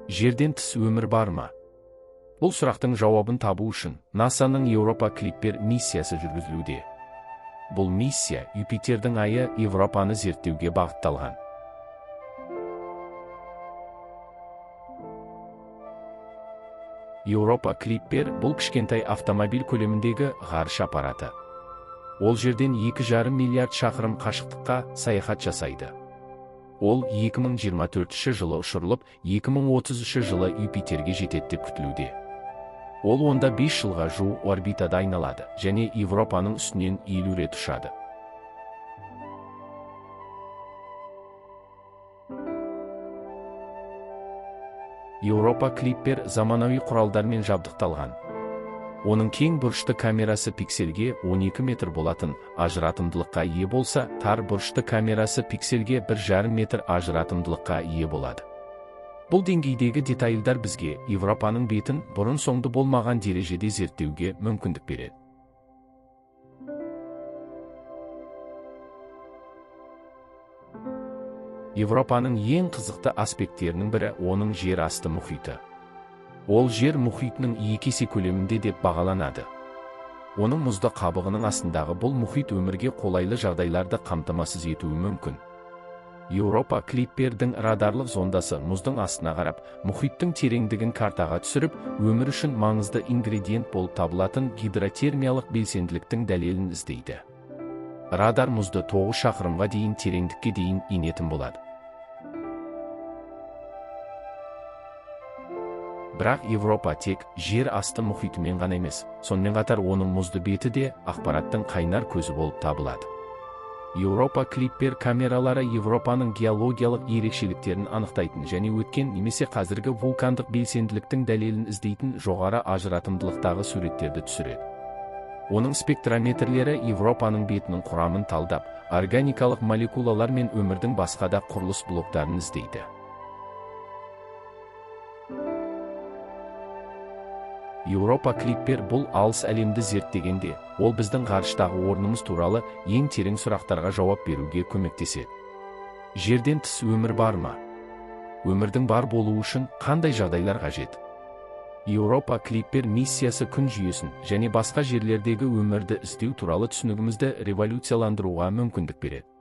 Жерден тыс өмір бар ма? Бұл сұрақтың жауабын табу үшін НАСА-ның Europa Clipper миссиясы жүргізілуде. Бұл миссия Юпитердің айы Европаны зерттеуге бағытталған. Europa Clipper бұл кішкентай автомобиль көлеміндегі ғарыш аппараты. Ол жерден 2,5 миллиард шақырым қашықтыққа саяхат жасайды. Ол 2024 жылы ұшырылып, 2033 жылы Юпитерге жетеді деп күтілуде. Ол онда 5 жылға жуық орбитада айналады және Европаның үстінен 50 рет ұшады. Europa Clipper заманауи құралдармен жабдықталған. Оның кең бұрышты камерасы пиксельге 12 метр болатын ажыратымдылыққа ие болса, тар бұрышты камерасы пиксельге 1,5 метр ажыратымдылыққа ие болады. Бұл деңгейдегі детальдар бізге Европаның бетін бұрын-соңды болмаған дәрежеде зерттеуге мүмкіндік береді. Европаның ең қызықты аспекттерінің бірі оның жер асты мұхиты. Ол жер мұхитының 2 есе көлемінде деп бағаланады. Оның мұзды қабығының астындағы бұл мұхит өмірге қолайлы жағдайларды қамтамасыз етуі мүмкін. Europa Clipperдің радарлық зондасы мұздың астына қарап, мұхиттың тереңдігін картаға түсіріп, өмір үшін маңызды ингредиент болып табылатын гидротермиялық белсенділіктің дәлелін іздейді. Радар мұзды 9 шақырымға дейін тереңдікке дейін инетін болады. Бірақ Европа тек жер асты мұхитымен ғана емес, сонымен қатар оның мұзды беті де ақпараттың қайнар көзі болып табылады. Europa Clipper камералары Европаның геологиялық ерекшеліктерін анықтайтын және өткен немесе қазіргі вулкандық белсенділіктің дәлелін іздейтін жоғары ажыратымдылықтағы суреттерді түсіреді. Оның спектрометрлері Европаның бетінің құрамын талдап, органикалық молекулалар мен өмірдің басқа да құрылыс блоктарын іздейді. Europa Clipper бұл алыс әлемді зерттегенде, ол біздің ғарыштағы орнымыз туралы ең терең сұрақтарға жауап беруге көмектеседі. Жерден тыс өмір бар ма? Өмірдің бар болуы үшін қандай жағдайлар қажет? Europa Clipper миссиясы күн жүйесін және басқа жерлердегі өмірді іздеу туралы түсінігімізді революцияландыруға мүмкіндік береді.